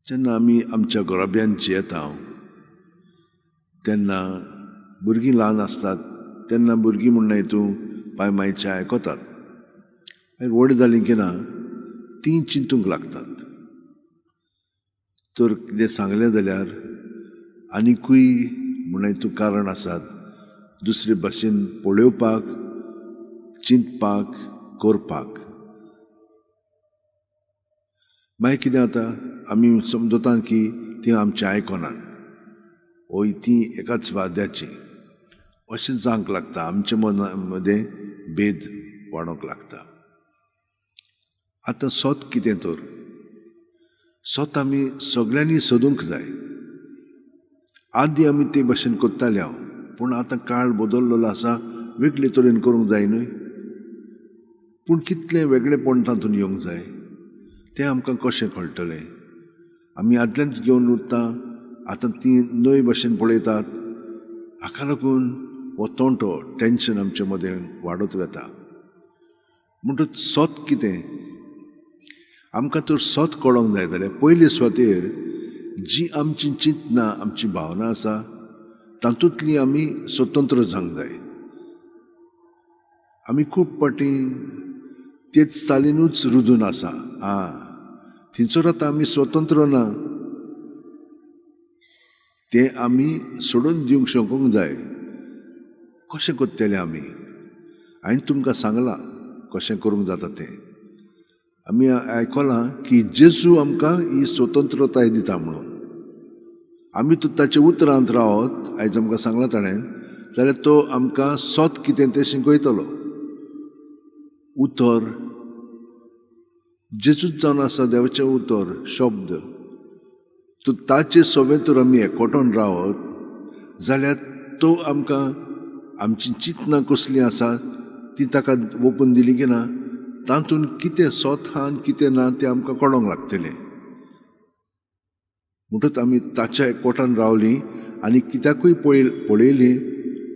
जेन्ना आमी आमच्या घराब्यांत जियेता तेन्ना भुरगीं ल्हान आसतात तेन्ना भुरगीं म्हणना हितून पाय मायचें आयकतात. मागीर व्हड जालीं की ना तीं चिंतूंक लागतात. तर कितें सांगलें जाल्यार आनिकूय म्हणना हितून कारण आसात दुसरे भाशेन पळोवपाक, चिंतपाक, करपाक. मागीर कितें जाता, आमी समजतात की तीं आमचें आयकनात ओ तीं एकाच वाद्याचीं अशें जावंक लागता. आमचे मना मदें भेद वाडोवंक लागता. आतां सत कितें तर? सत आमी सगळ्यांनी सोदूंक जाय. आदीं आमी ते भाशेन करताले हांव, पूण आतां काळ बदल्लेलो आसा, वेगळे तरेन करूंक जाय न्हय. पूण कितलें वेगळेपण तातूंत येवंक जाय तें आमकां कशें कळटलें? आमी आदलेंच घेवन उरता, आतां तीं नवे भाशेन पळयतात. हाका लागून हो तोंटो, टेंशन आमचे मदें वाडत वता. म्हणटकच सत कितें आमकां तर सत कळोंक जाय जाल्यार पयले सुवातेर जी आमची चिंतना, आमची भावना आसा तातूंतली आमी स्वतंत्र जावंक जाय. आमी खूब फावटी तेच चालीनूच रुजून आसा. आं, थंयसर आतां आमी स्वतंत्र ना, तें आमी सोडून दिवंक शकूंक जाय. कशें करतले आमी? हांवें तुमकां सांगलां कशें करूंक जाता तें. आमी आयकलां की जेजू आमकां ही स्वतंत्रताय दिता म्हणून. आमी तर ताच्या उतरांत रावत, आयज आमकां सांगलां ताणें, जाल्यार तो आमकां सत कितें तें शिकयतलो. उतर जेजूच जावन आसा, देवाचें उतर, शब्द. तो ताचे सोबें तर आमी एकवटून रावत जाल्यार तो आमकां आमची चिंतनां कसलीं आसा ती ताका ओपून दिली की ना, तातूंत कितें सत आहा आनी कितें ना तें आमकां कळोंक लागतलें. म्हणटकच आमी ताच्या एकवटान रावलीं आनी कित्याकूय पळयलीं,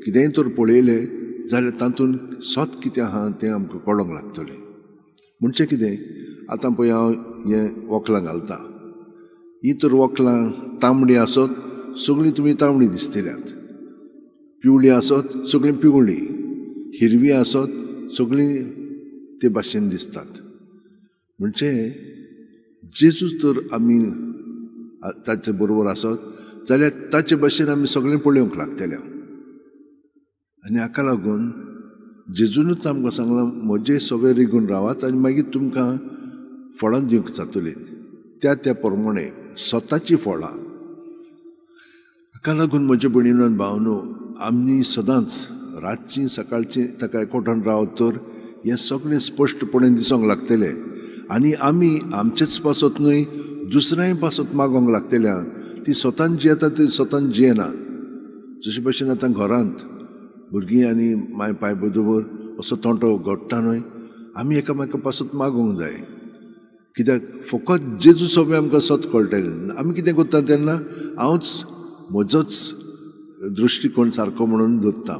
कितेंय तर पळयलें जाल्यार तातूंत सत कितें आहा तें आमकां कळोंक लागतलें. म्हणचें कितें, आतां पळय हांव हें वखलां घालतां, ही तर वखलां तांबडी आसत सगळीं तुमी तांबडी दिसतल्यात, पिवळी आसत सगळीं पिवळी, हिरवी आसत सगळीं ते भाशेन दिसतात. म्हणजे जेजूच तर आमी ताचे बरोबर आसत जाल्यार ताचे भाशेन आमी सगळें पळोवंक लागतले. आनी हाका लागून जेजूनच आमकां सांगलां, म्हजे सगळे रिगून रावात आनी मागीर तुमकां फळां दिवंक जातलीं, त्या त्या प्रमाणे स्वताचीं फळां. हाका लागून म्हजे भयणीनो आनी भावनो, आमी सदांच रातचीं सकाळचीं ताका एकवटान रावत तर हें सगळें स्पश्टपणे दिसूंक लागतलें. आनी आमी आमचेच पासत न्हय दुसऱ्यांय पासत मागोंक लागतल्या. ती स्वतान जियेता, ती स्वतान जियेना. जशे भशेन आतां घरांत भुरगीं आनी माय पाय बरोबर असो तोंटो घडटा न्हय, आमी एकामेका पासत मागोंक जाय. कित्याक फकत जेजू सोबें आमकां सत कळटलें. आमी कितें करता तेन्ना हांवच म्हजोच दृश्टिकोण सारको म्हणून दवरता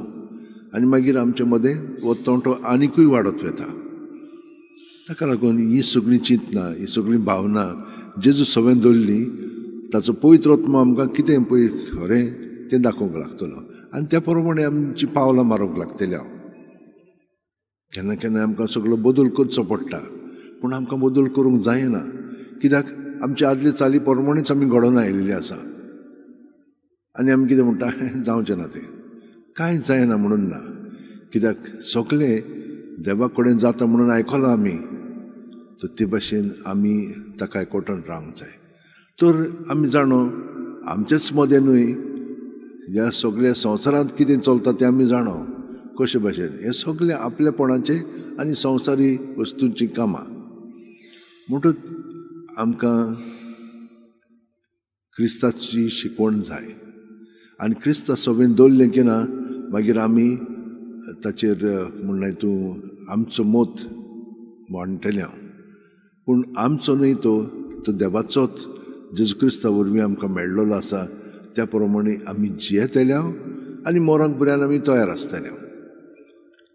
आनी मागीर आमचे मदें हो तोंटो आनिकूय वाडत वता. ताका लागून ही सगळीं चिंतनां, ही सगळीं भावना जेजू सवें दवरली, ताचो पवित्र आत्मो आमकां कितें पळय खरें तें दाखोवंक लागतलो आनी त्या प्रमाणे आमची पावलां मारूंक लागतली. हांव केन्ना केन्ना आमकां सगळो बदल करचो पडटा, पूण आमकां बदल करूंक जायना. कित्याक आमचे आदले चाली प्रमाणेच आमी घडोवन आयिल्ली आसा आनी आमी कितें म्हणटा, जावचें ना, तें कांय जायना म्हणून ना. कित्याक सगळें देवा कडेन जाता म्हणून आयकलां आमी, तर ते भाशेन आमी ताका एकवटान रावंक जाय. तर आमी जाणो आमचेच मदें न्हय, ह्या सगळ्या संवसारांत कितें चलता तें आमी जाणो कशे भाशेन. हें सगळें आपलेपणाचें आनी संवसारी वस्तूंचीं कामां. म्हणटकच आमकां क्रिस्ताची शिकवण जाय आनी क्रिस्ता सोबेन दवरलें की ना मागीर आमी ताचेर म्हणलें तूं आमचो मत मांडटलें हांव, पूण आमचो न्हय तो, तो देवाचोच जेजू क्रिस्ता वरवीं आमकां मेळ्ळलो आसा. त्या प्रमाणे आमी जियेतले आनी मोरांक पर्यंत आमी तयार आसतले.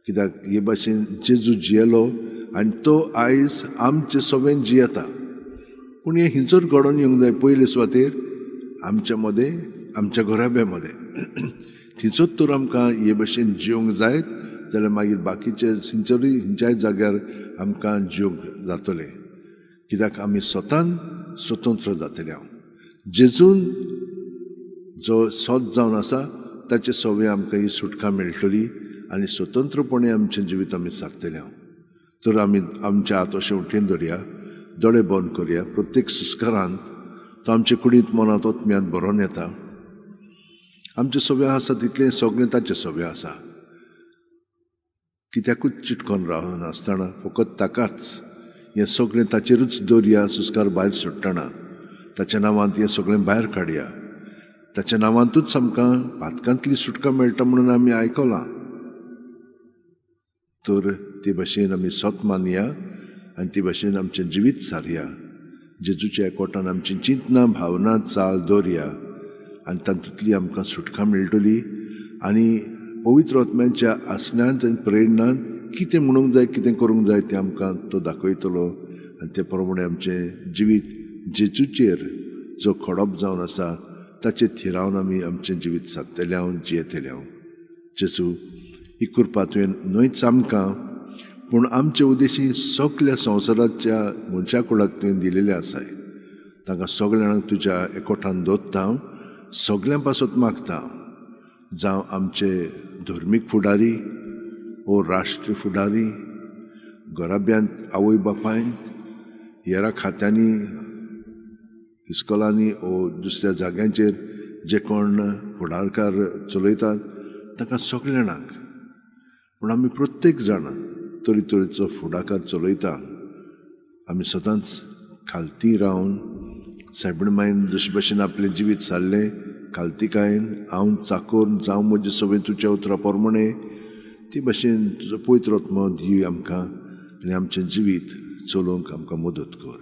कित्याक हे भाशेन जेजू जियेलो आनी तो आयज आमचे सोबेन जियेता. पूण हें हिंचर घडोवन येवंक जाय पयले सुवातेर आमच्या मदें, आमच्या घराब्या मदें. थंयचोच तर आमकां हे भशेन जिवंक जायत जाल्यार मागीर बाकीचे हिंचरूय हिंच्याय जाग्यार आमकां जिवंक जातलें. कित्याक आमी स्वतान स्वतंत्र जातले. हांव जेजून जो सत जावन आसा ताचे सवे आमकां ही सुटका मेळटली आनी स्वतंत्रपणे आमचें जिवीत आमी सादतले. हांव तर आमी आमच्या हात अशें उठेन दवरया, दोळे बंद करया. प्रत्येक संस्कारांत तो आमचे कुडींत, मनांत, आत्म्यांत भरोन येता. आमचें सगळें आसा तितलें सगळें ताचें सगळें आसा. कित्याकूच चिटकोन रावनासतना फकत ताकाच हें सगळें ताचेरूच दवरया. संस्कार भायर सोडटना ताच्या नांवांत हें सगळें भायर काडया. ताच्या नांवांतूच आमकां पातकांतली सुटका मेळटा म्हणून आमी आयकलां. तर ते भशेन आमी सत मानया आनी ते भशेन आमचें जिवीत सारया. जेजूच्या एकवटान आमची चिंतना, भावना, चाल दवरया आनी तातूंतली आमकां सुटका मेळटली. आनी पवित्र आत्म्याच्या आसण्यांत आनी प्रेरणान कितें म्हणूंक जाय, कितें करूंक जाय तें आमकां तो दाखयतलो. आनी ते प्रमाणे आमचें जिवीत जेजूचेर जो खडप जावन आसा ताचेर थिरावन आमी आमचें जिवीत सादतले हांव, जियेतले हांव. जेजू, ही कृपा तुवें न्हयच आमकां पूण आमचे उद्देशी सगल्या संवसाराच्या मनशा कुळाक तुवें दिलेलें आसाय. तांकां सगल्या जाणांक तुज्या एकवटान दवरता हांव, सगल्यां पासत मागता. जावं आमचे धर्मीक फुडारी ओ राष्ट्रीय फुडारी, घराब्यांत आवय बापायक, हेरा खात्यांनी, इस्कोलांनी ओ दुसऱ्या जाग्यांचेर जे कोण फुडारकार चलयतात तांकां सगल्या जाणांक. पूण आमी प्रत्येक जाण तरेतरेचो फुडाकार चलयता. आमी सदांच खालती रावन सायबीण मायन जशे भशेन आपलें जिवीत सारलें खालतीकायेन, हांव चाकोर जावं म्हजें सगळें तुज्या उतरा प्रमाणें, ते भशेन तुजो पवित्र आत्मो दी आमकां आनी आमचें जिवीत चलोवंक आमकां मदत कर.